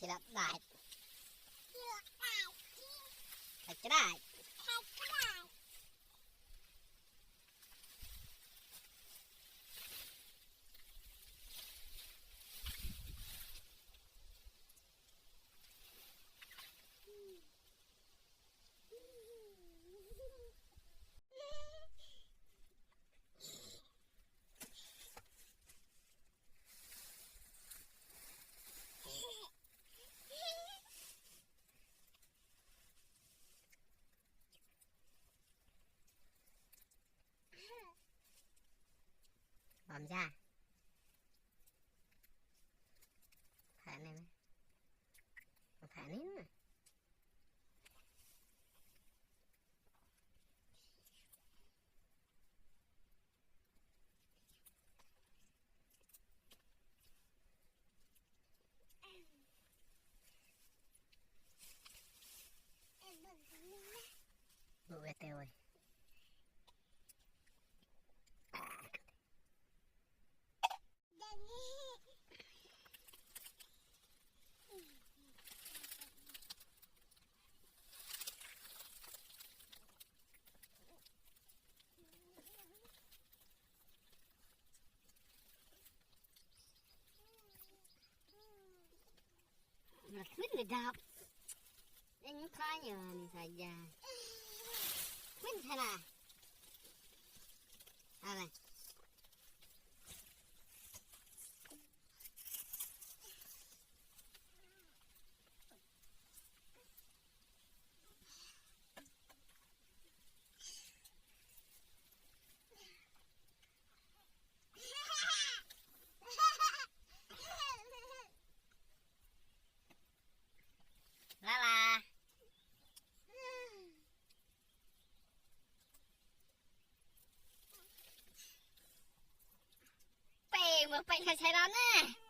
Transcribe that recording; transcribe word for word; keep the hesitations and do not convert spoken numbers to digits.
Lap dait. Lap dait. Bam ja. Phah ne me. Phah ne me. Buh wete woi. Khwin ngi dap. Eng khanya ni saja. Khwin sana. Ala. Lala. Pei, mo pei sa sai ran eh.